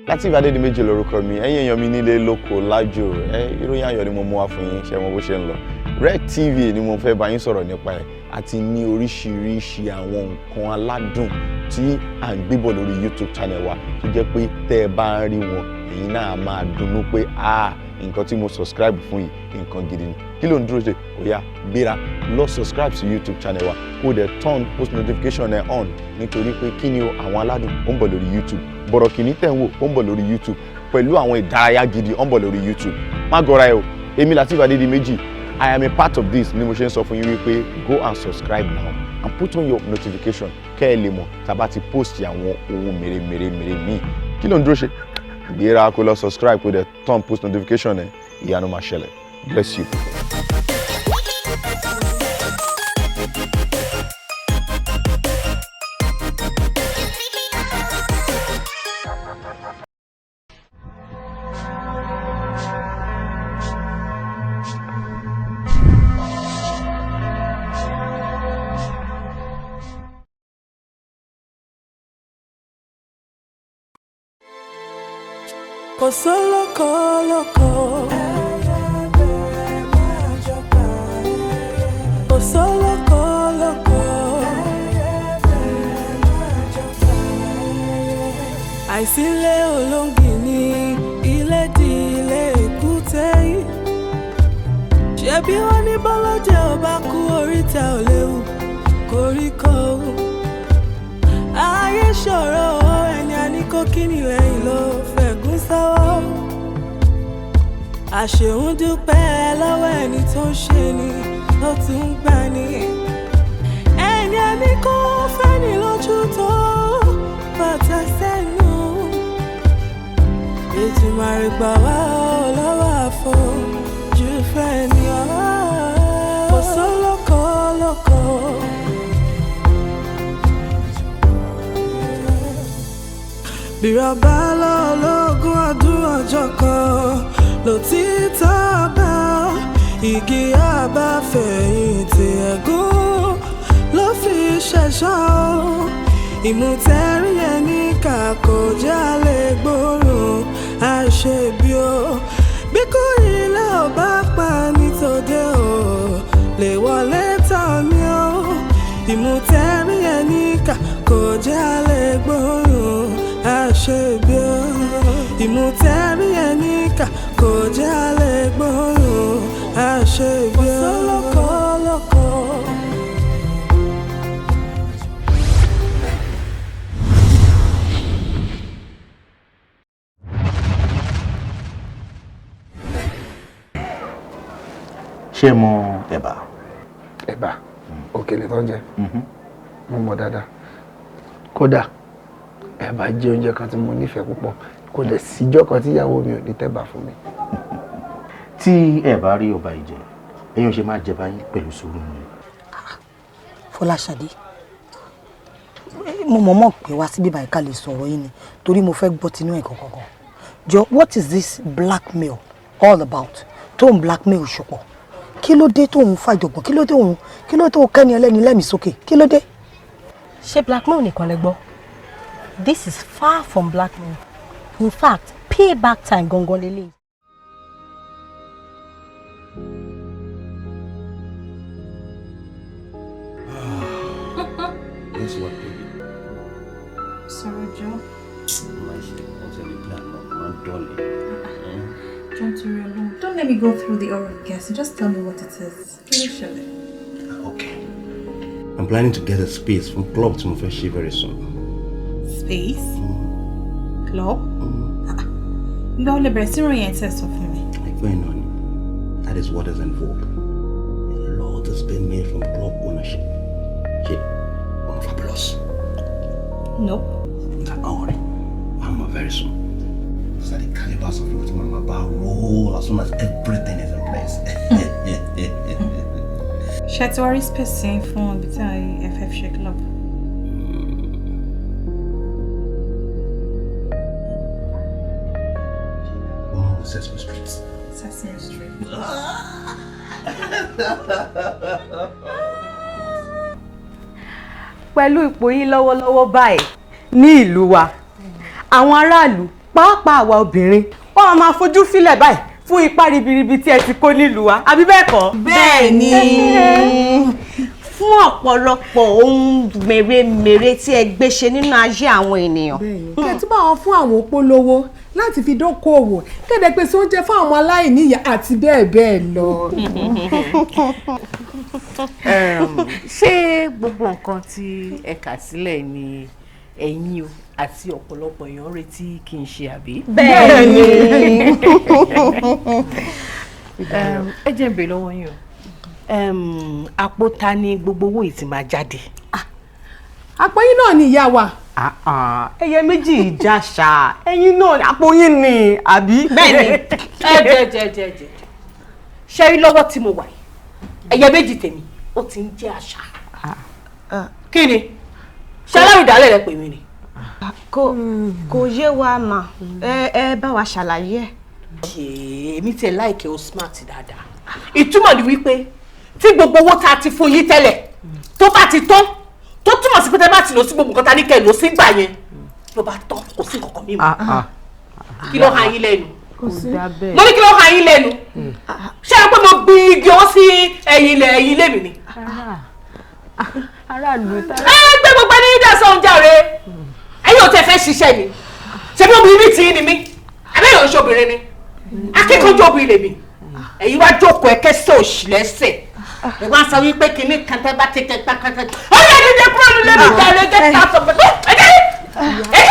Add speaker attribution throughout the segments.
Speaker 1: Lateef Adédìméjì lórúkọ mi. Ẹ̀yin èèyàn mi nílé lóko lájò ẹ, ìròyìn ayọ̀ ni mo mú wá fún yín. Ṣe mọ bó ṣe ń lọ? Red TV ni mo fẹ́ bá yín sọ̀rọ̀ nípa ẹ̀, àti ní oríṣiríṣi àwọn nǹkan aládùn tí à ń gbébọ̀ lórí YouTube channel wa, tó jẹ́ pé tẹ́ ẹ bá ń rí wọn, ẹ̀yin náà máa dunnú pé, "Ah, nǹkan tí mo subscribe fún yìí, nǹkan gidi ni." Kí ló ń dúró ṣe? Ó yá, gbéra, lọ subscribe sí YouTube channel wa, kó o dẹ̀ turn post notification ẹ̀ on, nítorí pé kí ni o? Àwọn aládùn ó ń bọ̀ lórí YouTube. Bọ̀rọ̀kìnní tẹ̀ ń wò, ó ń bọ̀ lórí YouTube, pẹ̀lú àwọn ìdárayá gidi, ó ń bọ̀ lórí YouTube. Má gọra ẹ o. Èmi Lateef Adédìméjì, I am a part of this ni mo ṣe ń sọ fún yín wípé go and subscribe now and put on your notification, kẹ́ ẹ lè mọ̀ tá a bá ti post àwọn ohun mèremère mèrè míì. Kí ló ń dúró ṣe? Gbéra, kó lọ subscribe, kó dẹ̀ turn post notification ẹ. Ìyanu máa ṣẹlẹ̀. Bless you.
Speaker 2: Kò sólókò lóko. Kò sólókò lóko. Àìsílẹ̀ olóńgì ní ilé di ilé èkúté yìí. Ṣebí wọ́n ní bọ́lọ́jẹ́ ò bá kú, oríta ò léwu koríko. Ayé ṣòro, ẹni a ní kó kíni lẹ́yìn ló fẹ̀gún sọ́wọ́. Àṣehùn dúpẹ́ lọ́wọ́ ẹni tó ń ṣe ni tó tún ń gbà ní. Ẹni a ní kó fẹ́ni lójú tó bàtà sẹ́nu. Ètùmàrè gbà wá ọ́ lọ́wọ́ àfojú fẹ́ ni ọ́. Kò sólókò lóko. Bírọ̀bá lọ́lọ́gún ọdún, ọjọ́ kan lòtítọ́ bá igi àbáfẹ̀yìntì, ẹ̀gún ló fi ṣẹ̀ṣọ́. Ìmùtẹ́rí ẹni kà kò jálè gbóòórùn àṣebí o. Bí kò ilé ò bá pa ní tòde o, lè wọlé tán mi o. Ìmùtẹ́rí ẹni kà kò jálè gbóòórùn àṣebí o. Ìmùtẹ́rí ẹni kà kò jálè gbóòórùn àṣebí o. Kò sólókò lóko.
Speaker 3: Ṣé ẹ mọ ẹ̀bà?
Speaker 4: Ẹ̀bà, òkèlè tó ń jẹ, mo mọ̀ dáadáa. Kódà ẹ̀bà jẹ́ oúnjẹ kan tí mo nífẹ̀ẹ́ púpọ̀. Kò dẹ̀ síjọ́ kan tí ìyàwó mi ò ní tẹ̀bà fún mi.
Speaker 3: Tí ẹ bá rí ọba ìjẹ, ẹ̀yin ò ṣe máa jẹba yín pẹ̀lú sùúrù ni.
Speaker 5: Fọláṣadé, mo mọ̀ọ́mọ̀ pé wá síbí báyìí ká lè sọ̀rọ̀ yín ni, torí mo fẹ́ gbọ́ tinú ẹ̀ kankan. Jọ, what is this blackmail all about tó ń blackmail ṣùpọ̀? Kí ló dé tó ń fàjọgbọ̀n? Kí ló dé òun? Kí ló dé tó kẹ́ni ẹlẹ́ni lẹ́mìí sókè? Kí ló dé?
Speaker 6: Ṣé blackmail nìkan lẹ gbọ́? This is far from blackmail. In fact, payback time gangan lélẹ̀.
Speaker 3: Guess what, baby?
Speaker 7: Sọ̀rọ̀ jọ.
Speaker 3: Máa ṣe ọ̀sẹ̀ lè plan náà, máa ń dọ̀lẹ̀.
Speaker 7: Jọ, torí Ọlọ́run. Don't let me go through the aura of guessing. Just tell me what it is. Kí ló ṣẹlẹ̀?
Speaker 3: Okay. I'm planning to get a space from club tí mo fẹ́ ṣe very soon.
Speaker 7: Space? Club? Ìgbà wo lè bẹ̀rẹ̀ sí ròyìn ẹ̀ tẹ́ sọ fún mi?
Speaker 3: Ẹgbẹ́ iná ni. That is what is in vogue. A lot has been made from club ownership. Ṣé ọmọ fabulous?
Speaker 7: Nope.
Speaker 3: Don't worry. I'm very soon. These are the calibers of people to mama about roll as soon as everything is in place.
Speaker 7: Ṣé ti wá rí space yẹn fún ibi tí ẹ fẹ́ fi ṣe club?
Speaker 3: Oh, Sesame Street.
Speaker 7: Sesame Street.
Speaker 8: Pẹ̀lú ipò yín lọ́wọ́lọ́wọ́ báyìí ní ìlú wa, àwọn aráàlú Pàápàá àwa obìnrin, wọ́n máa fojú sílẹ̀ báyìí fún ipa ribiribi tí ẹ ti kó nílùú wa, àbí bẹ́ẹ̀ kọ́?
Speaker 9: Bẹ́ẹ̀ ni, fún ọ̀pọ̀lọpọ̀ ohun mèremère tí ẹ gbé ṣe nínú ayé àwọn ènìyàn.
Speaker 2: Kẹ́ tún bá wọn fún àwọn opó lówó láti fi dókòwò, kéde pèsè oúnjẹ fún àwọn aláìníyàá àti bẹ́ẹ̀ bẹ́ẹ̀ lọ.
Speaker 10: Ṣé gbogbo nǹkan tí ẹ kà sílẹ̀ ni ẹ̀yin o àti ọ̀pọ̀lọpọ̀ èèyàn retí kí n ṣe, àbí?
Speaker 9: Bẹ́ẹ̀ ni.
Speaker 10: Ẹ jẹ́ n béèrè lọ́wọ́ yín o, àpò ta ni gbogbo owó yìí ti máa jáde?
Speaker 2: Àpò yín náà ni, ìyá wa.
Speaker 8: Ẹyẹ méjì ìjàṣà, ẹyin náà àpò yín ni, àbí?
Speaker 9: Bẹ́ẹ̀ni.
Speaker 10: Ẹ jẹ jẹ jẹ jẹ, ṣe rí lọ́wọ́ tí mo wà yìí, ẹyẹ méjì tèmi ó ti ń jẹ́ àṣà. Kí ni ṣé alárùdálẹ̀ rẹ pè mí ni?
Speaker 9: Kò yé wa mà, ẹ bá wa ṣàlàyé ẹ.
Speaker 10: Èmi tiẹ̀ láìkẹ́ o smart dáadáa. Ìtumọ̀ ni wípé tí gbogbo owó tá a ti fún yín tẹ́lẹ̀ tó bá ti tán, tó túmọ̀ sí pé tẹ́ bá ti lò sí gbogbo nǹkan tá a ní kẹ́ ẹ lò sí gbà yẹn, ló bá tán, kò sí nǹkan kan mímọ́. Kí ló ha yín lẹ́nu? Mo ní kí ló ha yín lẹ́nu? Ṣé ẹ pé mo gbin igi ọwọ́ sí ẹ̀yìn ilẹ̀ ẹ̀yìn ilé mi ni?
Speaker 8: Aráàlú tá.
Speaker 10: Ẹ gbé gbogbo ẹni dá sọ̀hún jàre. Ẹ̀yin ò tẹ́ fẹ́ ṣiṣẹ́ ni. Ṣé bí obìnrin tí ni mí? Àbẹ́yẹ̀ ò ń ṣe obìnrin ni? Akíkanjú obìnrin lèmi. Ẹ̀yin wá jókòó ẹ kẹsẹ̀ òṣì lẹ́sẹ̀. Ẹ wá sọ wípé kinní kan tẹ́ bá ti kẹ pákátá. Ó yẹ dídé kúrò nílé mi jàre, get out of the ẹ jẹ́ ẹ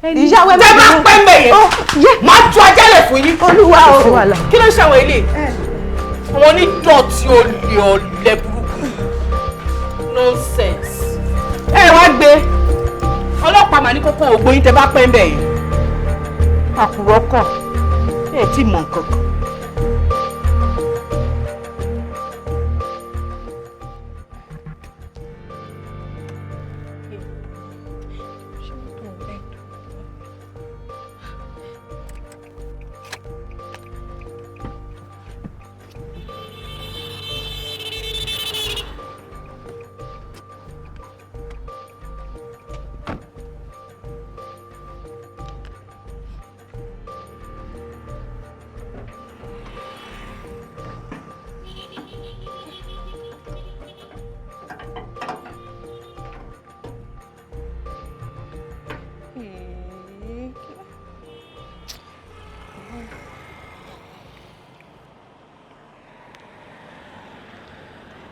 Speaker 9: Ìyàwó, ẹ
Speaker 10: tẹ́ bá pẹ́ mẹ́yẹ, máa tu ajálẹ̀ fún yín.
Speaker 9: Olúwa o.
Speaker 10: Kí ló ń ṣàwọn ilé? Àwọn onídọ̀tí, olè, ọ̀lẹ burúkú. Nonsense. Ẹ wá gbé ọlọ́pàá màá ní kókó ògbó yín tẹ́ bá pẹ́ mbẹ̀ yìí. Àkùrọ̀ kọ̀ ẹ tí mọ̀ nǹkan kan.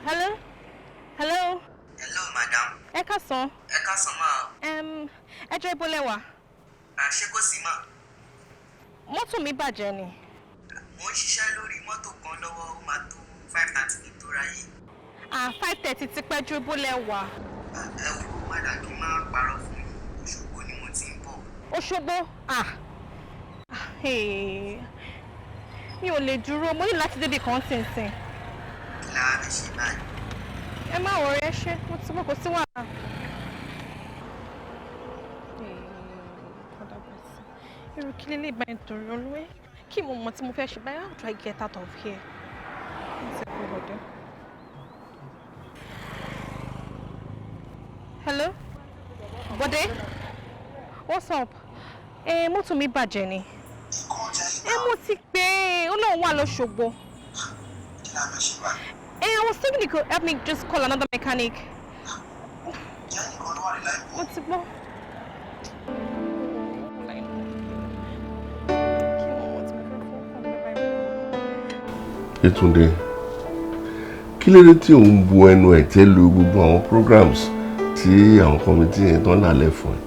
Speaker 7: Hello? Hello?
Speaker 11: Hello, madam.
Speaker 7: Ẹ káàsán.
Speaker 11: Ẹ káàsán máa.
Speaker 7: Ẹ jọ̀ọ́, ibo lẹ wà?
Speaker 11: Ṣé kò sí mà?
Speaker 7: Mọ́tò mi bàjẹ́ ni.
Speaker 11: Mo ń ṣiṣẹ́ lórí mọ́tò kan lọ́wọ́, ó máa tó 5:30 kí n tó ráyè.
Speaker 7: Ah, 5:30 ti pẹ́ ju, ibo lẹ wà?
Speaker 11: Ẹ wò ó, madam, kí n má parọ́ fún yín. Òṣogbo ni mo ti ń bọ̀.
Speaker 7: Òṣogbo? Ah. Hey. Mi ò lè dúró, mo ní láti débi kan sínsìn.
Speaker 11: Kí la wá fẹ́ ṣe báyìí?
Speaker 7: Ẹ má worry, ẹ ṣé, mo ti bọ̀, kò sí wàhálà. Irú kí lélẹ̀ bá ń torí olúwẹ́? Kí mo mọ̀ tí mo fẹ́ ṣe báyìí? How do I get out of here? It's a good idea. Hello? Bọ́dé? What's up? Ẹ mọ́tò mi bàjẹ́ ni. Ẹ mo ti pè é, ó lóun wà lọ́ṣogbo.
Speaker 11: Kí la fẹ́ ṣe báyìí?
Speaker 7: I was thinking you could help me just call another mechanic.
Speaker 11: Jẹ́ nìkan ló wà ní láìpẹ́.
Speaker 7: Mo ti gbọ́.
Speaker 12: Yétúndé, kí ló dé tí òun bu ẹnu ẹ̀tẹ́ lu gbogbo àwọn programs tí àwọn committee yẹn tán lálẹ́ fún ẹ?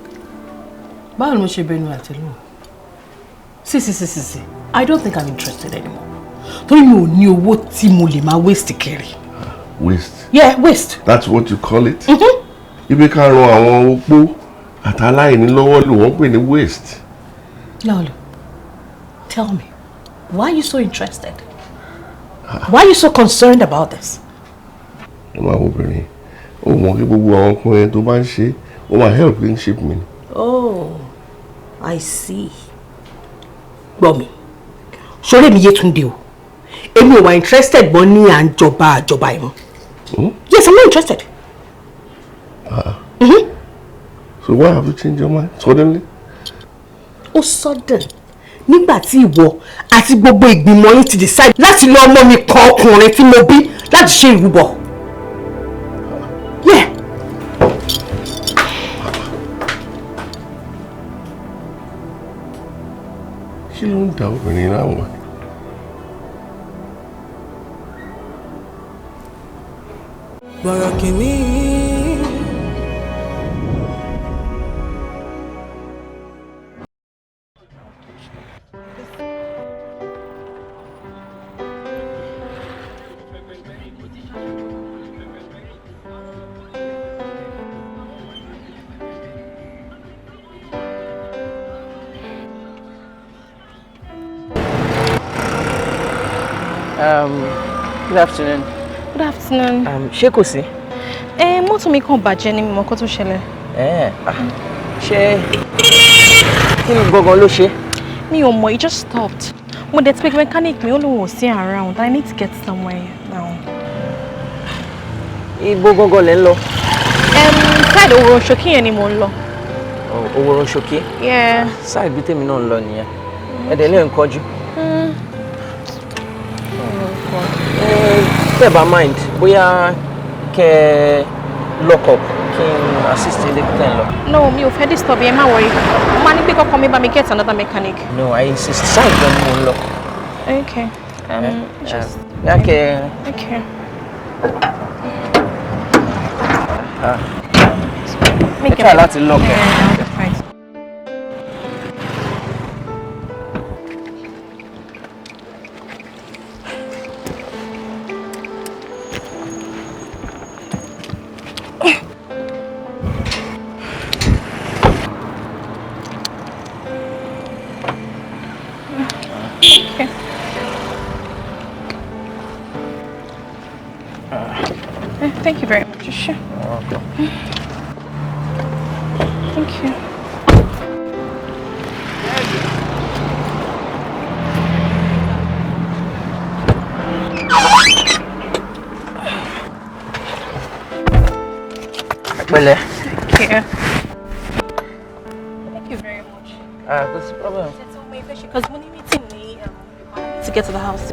Speaker 10: Báwo ni mo ṣe bẹnu àtẹ́lù? Sí sí sí sí sí, I don't think I'm interested anymore, torí mi ò ní owó tí mo lè máa waste kiri.
Speaker 12: Waste?
Speaker 10: Yeah, waste.
Speaker 12: That's what you call it? Ibi ká ran àwọn opó àtàláìní lọ́wọ́ ló wọ́n pè ní waste?
Speaker 10: Lọ́ọ̀lù, tell me, why are you so interested? Why are you so concerned about this?
Speaker 12: Ẹ máa wo obìnrin, ó mọ kí gbogbo àwọn ọkùnrin tó bá ń ṣe, ó máa help kingship mi.
Speaker 10: Oh, I see. Gbọ́ mi, ṣoré mi Yétúndé o, èmi ò wà interested mọ́ ní à ń jọba àjọba ìmọ̀. Yes, I'm not interested.
Speaker 12: Ah. So why have you changed your mind suddenly?
Speaker 10: Ó sudden nígbà tí ìwọ àti gbogbo ìgbìmọ̀ yín ti decide láti lọ ọmọ mi kan ọkùnrin tí mo bí láti ṣe ìrúbọ. Yeah.
Speaker 12: Kí ló ń da obìnrin láwọn?
Speaker 2: Bọ̀rọ̀ kìíní.
Speaker 13: Good afternoon.
Speaker 7: Good afternoon.
Speaker 13: Ṣé kò sí?
Speaker 7: Ẹ mọ́tò mi kàn bàjẹ́ ni mi mọ̀ kó tó ṣẹlẹ̀.
Speaker 13: Ṣé kí ni gangan ló ṣe?
Speaker 7: Mi ò mọ̀, it just stopped. Mo dẹ̀ ti pe mechanic mi, ó lóun ò sí around. I need to get somewhere now.
Speaker 13: Ibo gangan lẹ ń lọ?
Speaker 7: Side Oworonshoki yẹn ni mo ń lọ.
Speaker 13: Oworonshoki?
Speaker 7: Yeah.
Speaker 13: Side bí tèmi náà ń lọ nìyẹn. Ẹ̀dẹ̀ lè ń kọjú. Tẹ́ bá mind, bóyá kẹ́ lock up kí n assist ilé tẹ̀ ń lọ.
Speaker 7: No, mi ò fẹ́ disturb yẹn, má worry. Mo máa ní pé kọ́kọ́ mi bá mi get another mechanic.
Speaker 13: No, I insist. Side gan ni mo ń lọ.
Speaker 7: Okay. Just.
Speaker 13: Okay.
Speaker 7: Okay.
Speaker 13: Ẹ try láti lock ẹ.
Speaker 7: Yeah, Thank you very much. Sure.
Speaker 13: You're welcome.
Speaker 7: Thank you.
Speaker 13: Pẹ̀lẹ́.
Speaker 7: Thank you. Thank you very much.
Speaker 13: What's the problem?
Speaker 7: Because we need meeting me to get to the house.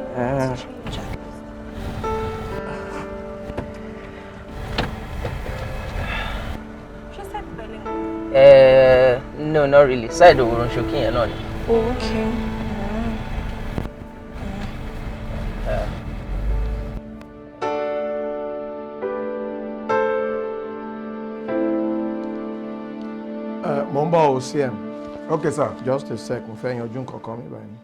Speaker 13: No, not really. Side Oworonshoki yẹn náà ni.
Speaker 7: Oh, okay.
Speaker 4: Mo ń bọ̀ o, CM.
Speaker 14: Okay, sir.
Speaker 4: Just a sec, mo fẹ́ yanjú nǹkan kan mi báyìí.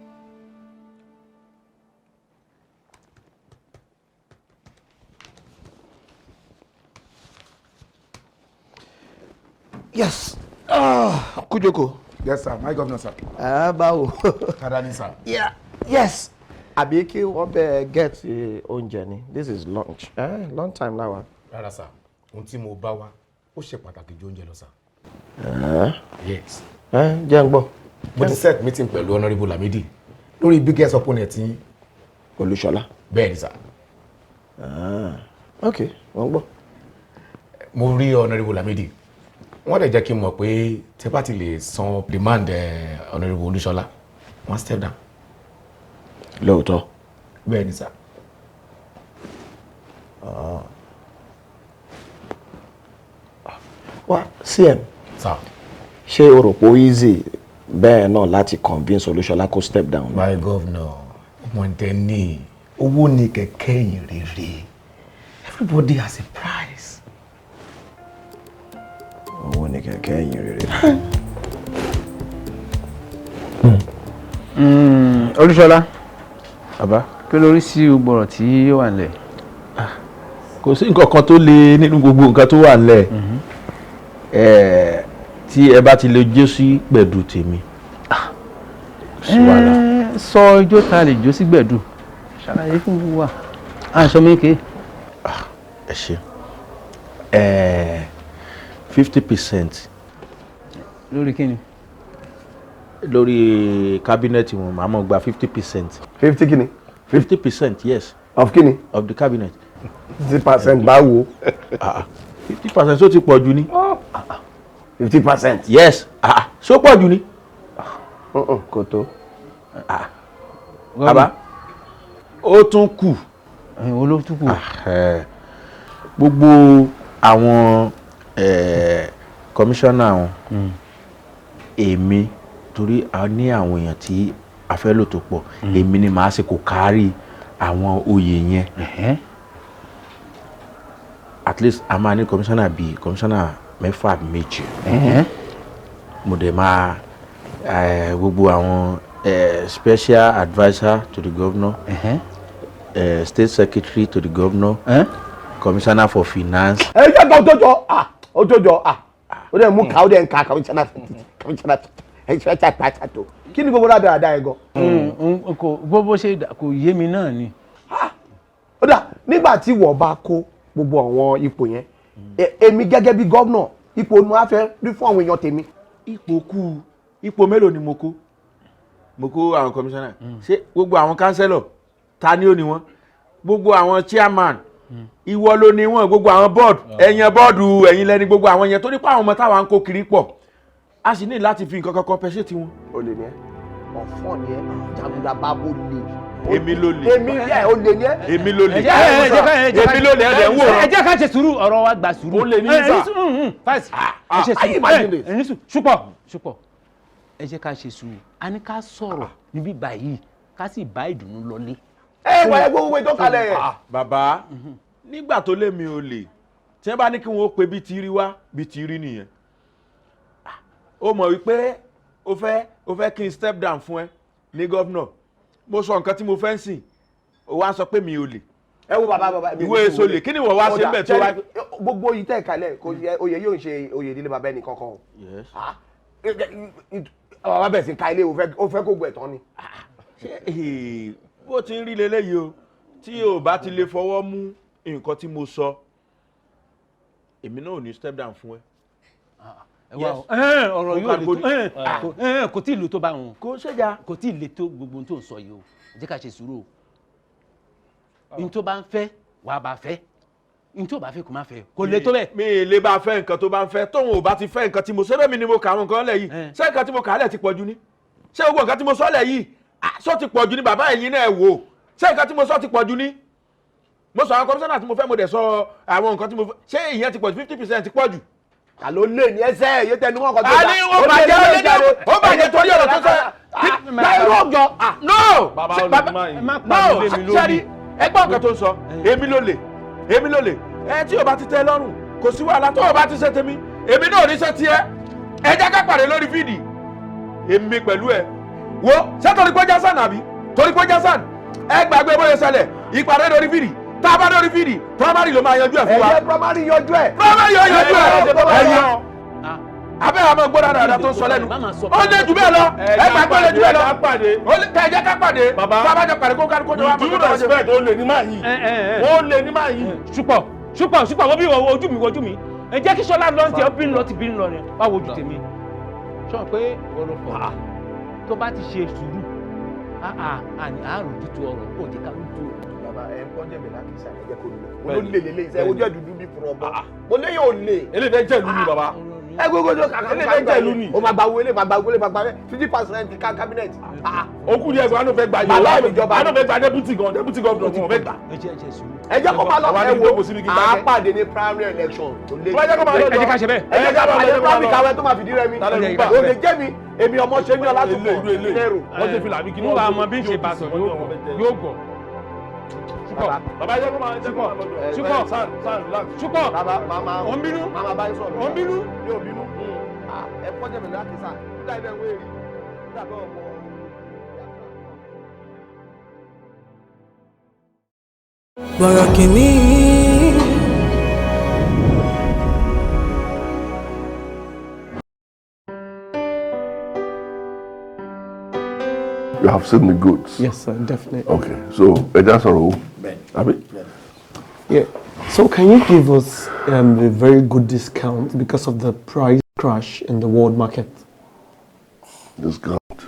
Speaker 4: Yes. Kújókòó.
Speaker 14: Yes, sir. My governor, sir.
Speaker 4: Báwo.
Speaker 14: Tada ni, sir.
Speaker 4: Yeah. Yes. Àbí kí wọ́n bẹ get oúnjẹ ni. This is lunch. Long time now.
Speaker 14: Rárá, sir. Ohun tí mo bá wá, ó ṣe pàtàkì ju oúnjẹ lọ, sir. Yes.
Speaker 4: Jẹ́ n gbọ́.
Speaker 14: Mo ti set meeting pẹ̀lú Honourable Lamidi lórí biggest opponent yín.
Speaker 4: Olúṣọlá.
Speaker 14: Bẹ́ẹ̀ ni, sir.
Speaker 4: Ok, wọ́n gbọ́.
Speaker 14: Mo rí Honourable Lamidi. Wọ́n dẹ̀ jẹ́ kí n mọ̀ pé tẹ́ bá ti lè san demand Honourable Olúṣọlá, wọ́n step down.
Speaker 4: Lóòótọ́.
Speaker 14: Bẹ́ẹ̀ ni, sir.
Speaker 4: Wá, CM.
Speaker 14: Sir.
Speaker 4: Ṣé o rò pé ó easy bẹ́ẹ̀ náà láti convince Olúṣọlá kó step down?
Speaker 14: My governor, ọmọ ǹtẹ̀ ní owó ní kẹ̀kẹ́ ìyìn rere. Everybody has a price.
Speaker 4: Owó ní kẹ̀kẹ́ ìyìn rere.
Speaker 15: Olúṣọlá. Bàbá. Kí ló rí sí gbogbo ọ̀rọ̀ tí ó wà nílẹ̀?
Speaker 16: Kò sí nǹkan kan tó le nínú gbogbo nǹkan tó wà nílẹ̀. Tí ẹ bá ti lè jó sí gbẹ̀du tèmi.
Speaker 15: Sọ ijó ta lè jó sí gbẹ̀du. Ṣàlàyé fún gbogbo wa. Aṣọ mi ké.
Speaker 16: Ẹ ṣe 50%.
Speaker 15: Lórí kí ni?
Speaker 16: Lórí cabinet wọn, màá mọ̀ gba 50%.
Speaker 12: 50 kí ni?
Speaker 16: 50%, yes.
Speaker 12: Of kí ni?
Speaker 16: Of the cabinet.
Speaker 12: 50% báwo?
Speaker 16: 50% ó ti pọ̀ jù ni.
Speaker 12: 50%.
Speaker 16: Yes. Ṣó pọ̀ jù ni? Kò tó.
Speaker 14: Bàbá, ó tún kù.
Speaker 15: Ó ló tún kù.
Speaker 16: Gbogbo àwọn kọmíṣánná wọn, èmi torí a ní àwọn èèyàn tí a fẹ́ lò tó pọ̀, èmi ni màá ṣe kò kárí àwọn oyè yẹn. At least a máa ní kọmíṣánná bíi kọmíṣánná mẹ́fà, méje. Mo dẹ̀ máa gbogbo àwọn special adviser to the governor, state secretary to the governor, commissioner for finance.
Speaker 4: Ẹ jẹ́ kó tó jọ, ah, ó tó jọ, ah, ó dẹ̀ mú ká, ó dẹ̀ ń ka commissioner, commissioner, ẹ ṣe ṣe pàṣẹ. Kí ni gbogbo dáadáa ẹ gan?
Speaker 15: Kò bó ṣe kò yé mi náà ni.
Speaker 4: Ó dà, nígbà tí wọ́n bá kó gbogbo àwọn ipò yẹn, èmi gẹ́gẹ́ bí gómìnà, ipò ni wọ́n á fẹ́ rí fún àwọn èèyàn tèmi?
Speaker 16: Ipò kú, ipò mélòó ni mo kó? Mo kó àwọn commissioner, ṣé gbogbo àwọn councillor, ta ni ó ní wọn? Gbogbo àwọn chairman, ìwọ ló ní wọn. Gbogbo àwọn board, ẹ̀yàn board, ẹ̀yin lẹ́ni gbogbo àwọn yẹn, torí pé àwọn ọmọ táwa ń kó kiri pọ̀, a sì ní láti fi nǹkan kan compensate wọn.
Speaker 4: O lè ní ẹ, ọ̀fọ̀ ni ẹ, jàgùdà bá bó lè.
Speaker 16: Èmi ló lè.
Speaker 4: Èmi ẹ, o lè ní ẹ.
Speaker 16: Èmi ló lè. Èmi ló lè, ẹ dẹ̀ ń wò.
Speaker 15: Ẹ jẹ́ ká ṣe sùúrù, ọ̀rọ̀ wa gba sùúrù.
Speaker 16: Ó lè ní sà.
Speaker 15: Fásì, ẹ ṣe
Speaker 4: Can you
Speaker 15: sùúrù.
Speaker 4: imagine this?
Speaker 15: Ẹ ní sùúrù. Ṣùpọ̀, ṣùpọ̀, ẹ jẹ́ ká ṣe sùúrù. A ní ká sọ̀rọ̀ níbí báyìí, ká sì bá ìdùnnú lọlé.
Speaker 4: Ẹ wọ ẹ gbogbo ètò kalẹ̀ yẹn.
Speaker 16: Bàbá, nígbà tó lé mi ò lè, tí wọ́n bá ní kí wọ́n ó pe bí ti rí wá, bí ti rí nìyẹn. Ó mọ̀ wípé ó fẹ́ kí n step down fún ẹ ní governor. Mo sọ nǹkan tí mo fẹ́ ń sìn, ó wá sọ pé mi ò lè.
Speaker 4: Ẹ wo, bàbá, bàbá.
Speaker 16: Ìwé èso lè, kí ni ìwọ wá ṣe ń bẹ̀ tó wá?
Speaker 4: Gbogbo yìí tẹ̀ kalẹ̀, kò yẹ, oyè yóò ń ṣe oyè ìdílé bàbá ẹnì kankan o. Ah, bàbá bẹ̀ sí ka ilé, o fẹ́ kó gbẹ̀ tán ni.
Speaker 16: Ṣé bó ti ń rí leléyìí o, tí o bá ti lè fọwọ́ mú nǹkan tí mo sọ, èmi náà ò ní step down fún ẹ.
Speaker 15: Ẹ wá o, ọ̀rọ̀ yóò le tó, kò tí ì le tó bá wọn.
Speaker 16: Kò ṣèjà.
Speaker 15: Kò tí ì le tó gbogbo ohun tó ń sọ yìí o. Ẹ jẹ́ ká ṣe sùúrù o. N tó bá ń fẹ́, wàá bá fẹ́. N tó bá fẹ́, kò má fẹ́. Kò le tó bẹ́ẹ̀.
Speaker 16: Mi ì lè bá fẹ́ nǹkan tó bá ń fẹ́. Tóun ò bá ti fẹ́ nǹkan tí mo ṣe bẹ́ẹ̀, mi ni mo kà àwọn nǹkan lẹ̀ yìí. Ṣé nǹkan tí mo kà á lẹ̀ ti pọ̀ jù ni? Ṣé gbogbo nǹkan tí mo sọ lẹ̀ yìí, ṣó ti pọ̀ jù ni? Bàbá, ẹ̀yin náà wò, ṣé nǹkan tí mo sọ ti pọ̀ jù ni? Mo sọ àwọn kọmíṣánná tí mo fẹ́, mo dẹ̀ sọ àwọn nǹkan tí mo fẹ́. Ṣé ìyẹn ti pọ̀ jù? 50% ti pọ̀ jù.
Speaker 4: Àló lè ní ẹsẹ̀ yé tẹnu mọ́ nǹkan tó
Speaker 16: A ní ó bàjẹ́, ó bàjẹ́ torí ọ̀rọ̀ tó sọ.
Speaker 4: Láìrú ọjọ́.
Speaker 16: No.
Speaker 17: Bàbá,
Speaker 16: Ṣé
Speaker 17: olè máa yìí.
Speaker 16: No, sẹ́ni ẹgbọ́n nǹkan tó ń sọ. Èmi ló lè, èmi ló lè. Ẹ tí o bá ti tẹ́ lọ́rùn, kò sí wàhálà. Tó o bá ti ṣe tèmi, èmi náà ò ní ṣe tiẹ̀. Ẹ jẹ́ ká pàdé lórí field, èmi pẹ̀lú ẹ. Wo, ṣé torí pé jásán àbí torí pé jásán, ẹ gbàgbé bóyá ṣẹlẹ̀. Ìpàdé lórí field, tá a bá lórí field, primary ló máa yanjú ẹ̀ fún wa.
Speaker 4: Ẹ jẹ́ primary yanjú ẹ̀.
Speaker 16: Primary yóò yanjú ẹ̀. Ẹ̀yàn abẹ́ àmọ́ gbọ́dọ̀ dáadáa tó ń sọ lẹ́nu, ó lé jù bẹ́ẹ̀ lọ. Ẹ gbàgbé, ó lé jù bẹ́ẹ̀ lọ. Ẹ jẹ́ ká pàdé. Tá a bá jọ pàdé, kó kálukó jọ wá.
Speaker 17: With due respect, ó lè ní máa yìí, ó lè ní máa yìí.
Speaker 15: Ṣùpọ̀, ṣùpọ̀, ṣùpọ̀, wọ́n bí wọ́n ojú mi, wojú mi. Ẹ jẹ́ kí Ṣọlá lọ ní tiẹ̀, ó bí ń lọ ti bí ń lọ ni, wá wojú tèmi. Sọ pé ìwọ ló fọ̀, tó bá ti ṣe sùúrù, àní àrùn tútù ọ̀rọ̀ kò jẹ́ ká rútu ọ̀rọ̀.
Speaker 4: Bàbá, ẹ ń kọjá mi láti ṣe àlejò kò lọ. Mo ló lè lè lè iṣẹ́ ojú ẹ̀ dúdú bí fúnra ọmọ. Mo lé yóò lè.
Speaker 17: Eléyìí fẹ́ jẹ́ ìlú ni, bàbá.
Speaker 4: Ẹ gbogbo tó kàkà.
Speaker 17: Eléyìí fẹ́ jẹ́ ìlú ni.
Speaker 4: O máa gba owó ilé, máa gba owó ilé, máa gba 50% cabinet.
Speaker 17: Ó kú díẹ̀ gan, àánú fẹ́ gba yìí.
Speaker 4: Bàbá mi ìjọba.
Speaker 17: Àánú fẹ́ gba deputy gan, deputy governor gan fẹ́ gbà.
Speaker 15: Ẹ jẹ́, ẹ jẹ́ sùúrù.
Speaker 4: Ẹ jẹ́ kó máa lọ.
Speaker 17: Àwa
Speaker 4: Ẹ
Speaker 17: ní
Speaker 4: wo,
Speaker 17: jókòó síbi kí n
Speaker 4: à á
Speaker 17: dákẹ́.
Speaker 4: pàdé ní primary election tó lé.
Speaker 17: Ẹ jẹ́ kó máa lọ.
Speaker 15: Ẹ jẹ́ ká ṣe bẹ́ẹ̀.
Speaker 4: Ẹ jẹ́ ká pàdé primary, káwé tó máa fìdí rẹmi.
Speaker 17: Tálẹ̀ ló ń bà?
Speaker 4: O lè jẹ́ mi, èmi ọmọ ṣe ní Ọlátúnbọ̀ Nẹ́rù.
Speaker 17: Wọ́n ṣe fìlà bí kí
Speaker 15: Mo wà mọ bí n ṣe bá sọ, yóò gbọ́, yóò gbọ́.
Speaker 17: Bàbá, ẹ jẹ́ kó máa, ẹ jẹ́ kó máa lọ.
Speaker 15: Ṣùpọ̀.
Speaker 17: San, san, relax.
Speaker 15: Ṣùpọ̀.
Speaker 4: Bàbá, màmá.
Speaker 15: Ò ń bínú.
Speaker 4: Màmá bá yín sọ̀rọ̀.
Speaker 15: Ò ń bínú.
Speaker 4: Mi ò bínú. Ẹ kọjá mi láti sá. Nígbà ibẹ̀ wéèrè. Nígbà bẹ́ẹ̀ ọmọ.
Speaker 2: Bọ̀rọ̀ kìíní.
Speaker 12: You have seen the goods.
Speaker 18: Yes, sir, definitely.
Speaker 12: Okay, so ẹ já sọ̀rọ̀ o. Àbí?
Speaker 18: Yeah. So can you give us a very good discount because of the price crash in the world market?
Speaker 12: Discount.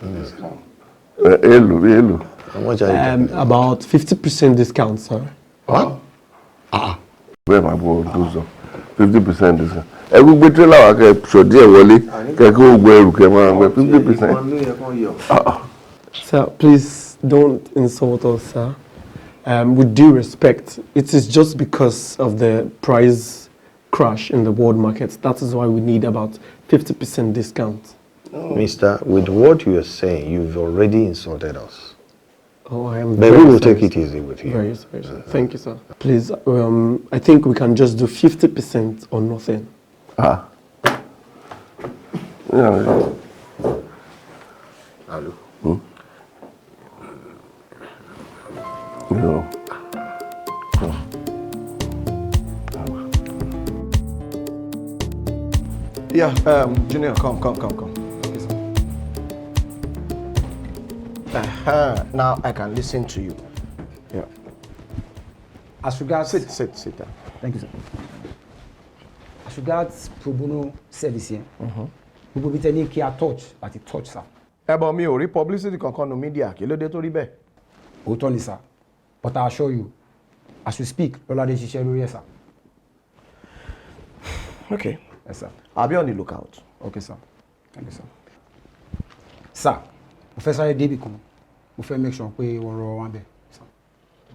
Speaker 12: Discount. Èló bí èló?
Speaker 1: How much are you?
Speaker 18: About 50% discount, sir.
Speaker 12: What? Bẹ́ẹ̀ máa bọ̀ tó sọ. 50% discount. Ẹ gbé tírélà wá kẹ sọ díẹ̀ wọlé kẹ kó gbogbo ẹrù kẹ máa gbẹ 50%.
Speaker 18: Sir, please don't insult us, sir. With due respect, it is just because of the price crash in the world market. That is why we need about 50% discount.
Speaker 12: No.
Speaker 19: Mister, with what you are saying, you've already insulted us.
Speaker 18: Oh, I am
Speaker 19: But
Speaker 18: very
Speaker 19: we will
Speaker 18: sorry,
Speaker 19: take it
Speaker 18: sir.
Speaker 19: easy with you.
Speaker 18: Very sorry, sir. Thank you, sir. Please, I think we can just do 50% or nothing.
Speaker 12: Ah. Yeah.
Speaker 19: Hello.
Speaker 12: Hmm? No. No.
Speaker 20: Yeah, Junior, come.
Speaker 21: Okay, sir.
Speaker 20: Now I can listen to you. Yeah.
Speaker 21: As regards...
Speaker 20: Sit down.
Speaker 21: Thank you, sir. As regards pro bono service here, gbogbo bí tẹ́ ní kí a touch àti touch, sir.
Speaker 20: Ẹ bọ̀ mi ò rí publicity kankan nu media, kí ló dé tó rí bẹ́ẹ̀?
Speaker 21: Òótọ́ ni, sir. But I assure you, as we speak, Lọ́ládé ṣiṣẹ́ lórí ẹ̀, sir.
Speaker 20: Okay.
Speaker 21: Yes, sir.
Speaker 20: I'll be on the lookout.
Speaker 21: Okay, sir. Thank you, sir. Sir, mo fẹ́ sáré débì kan. Mo fẹ́ make sure pé wọ́n rọ wọn bẹ̀, sir.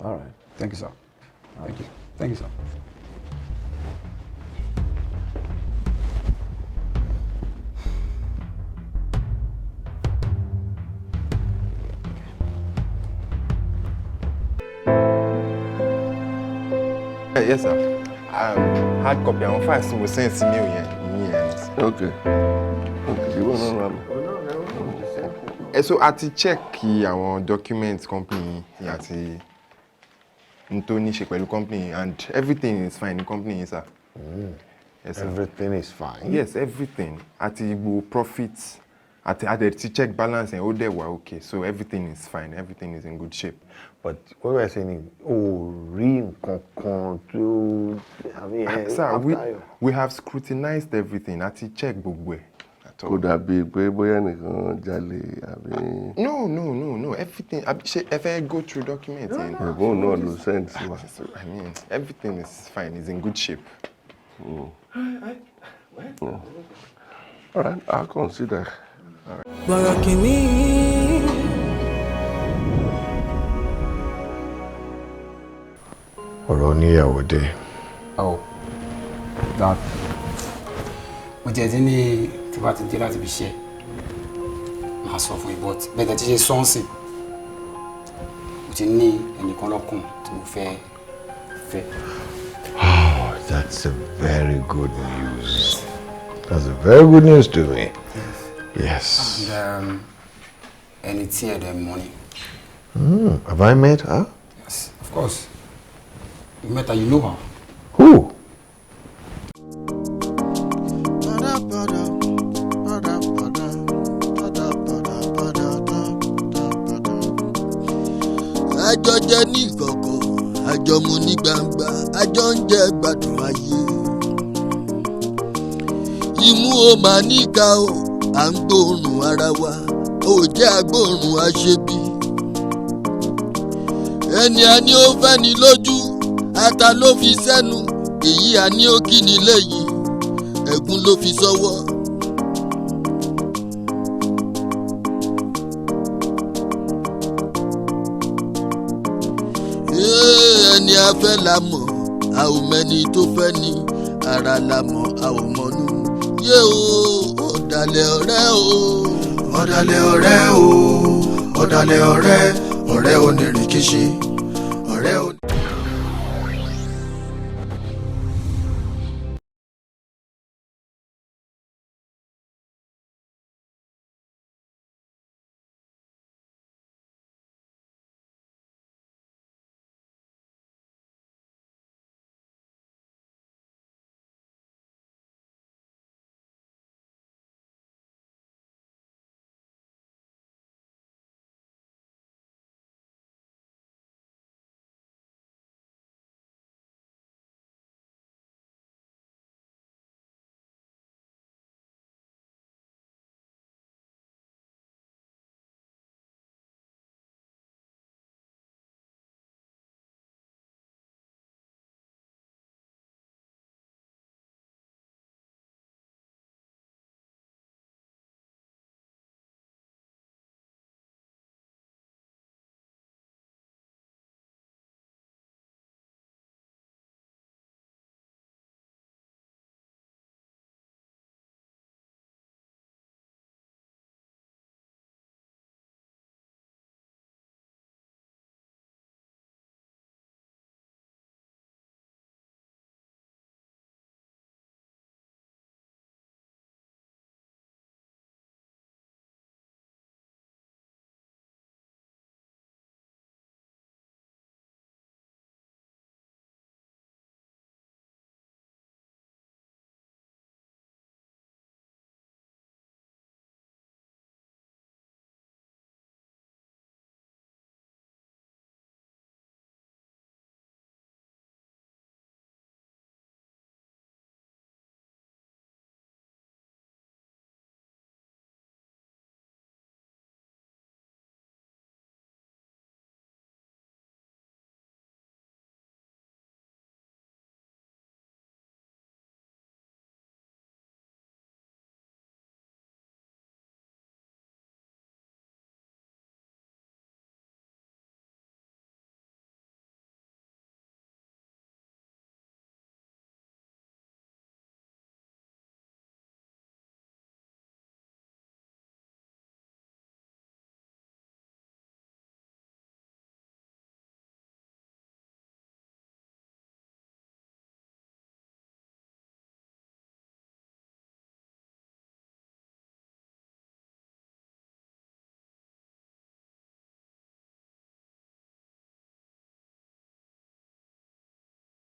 Speaker 20: All right.
Speaker 21: Thank you, sir. Thank you. Thank you, sir.
Speaker 1: Yes, sir. Hard copy àwọn files tí mo send sí mail yẹn ìyẹn.
Speaker 12: Okay. Okay, ìwọ náà rà mí.
Speaker 1: Ẹ so a ti check àwọn document company yìí àti n tó ní ṣe pẹ̀lú company and everything is fine ní company yìí, sir. Yes, sir.
Speaker 19: Everything is fine.
Speaker 1: Yes, everything. Àti gbogbo profit àti ti check balance yẹn, ó dẹ̀ wà okay, so everything is fine, everything is in good shape.
Speaker 19: But what we are saying is, o rí nǹkan kan tó, I mean,
Speaker 1: Sir, we have scrutinized everything, àti check gbogbo ẹ̀.
Speaker 12: Kò dàbí pé bóyá nìkan jalè àbí.
Speaker 1: No, everything, ṣé ẹ fẹ́ go through document yẹn?
Speaker 12: Ẹ̀gbọ́n náà ló send sí wa.
Speaker 1: I mean, everything is fine, it's in good shape.
Speaker 12: Mm. Yeah. All right, I'll consider.
Speaker 2: Bọ̀rọ̀ kìíní.
Speaker 19: Ọ̀rọ̀ oníyàwó dé.
Speaker 21: Oh, that. Mo tiẹ̀ ti ní tí bá ti dé láti fi ṣe, màá sọ fún yín, but bẹ́ẹ̀ tẹ́ ti ṣe sọ́ọ̀sì, mo ti ní ẹnìkan lọ́kùn tí mo fẹ́ fẹ́.
Speaker 19: Oh, that's a very good news. That's a very good news to me. Yes.
Speaker 21: And ẹni tí ẹ dẹ̀ mọ̀ ni.
Speaker 19: Have I met her?
Speaker 21: Yes, of course. You met her, you know her.
Speaker 19: Who?
Speaker 22: Àjọ jẹ ní ìkọ̀kọ̀, àjọ mu ní gbangba, àjọ ń jẹ gbádùn ayé. Imú o máa níka o, à ń gbóòórùn ara wa, ò jẹ́ agbóòórùn aṣebi. Ẹni a ní ó fẹ́ ni lójú, ata ló fi sẹ́nu, èyí a ní ó kí ni lẹ́yìn, ẹ̀gún ló fi sọ́wọ́. Ẹni a fẹ́ la mọ̀, a ò mẹ́ni tó fẹ́ ni, ara la mọ̀, a ò mọ̀nú. Yé o, ọ̀dàlẹ̀ ọ̀rẹ́ o. Ọ̀dàlẹ̀ ọ̀rẹ́ o, ọ̀dàlẹ̀ ọ̀rẹ́, ọ̀rẹ́ onírìnkìṣì.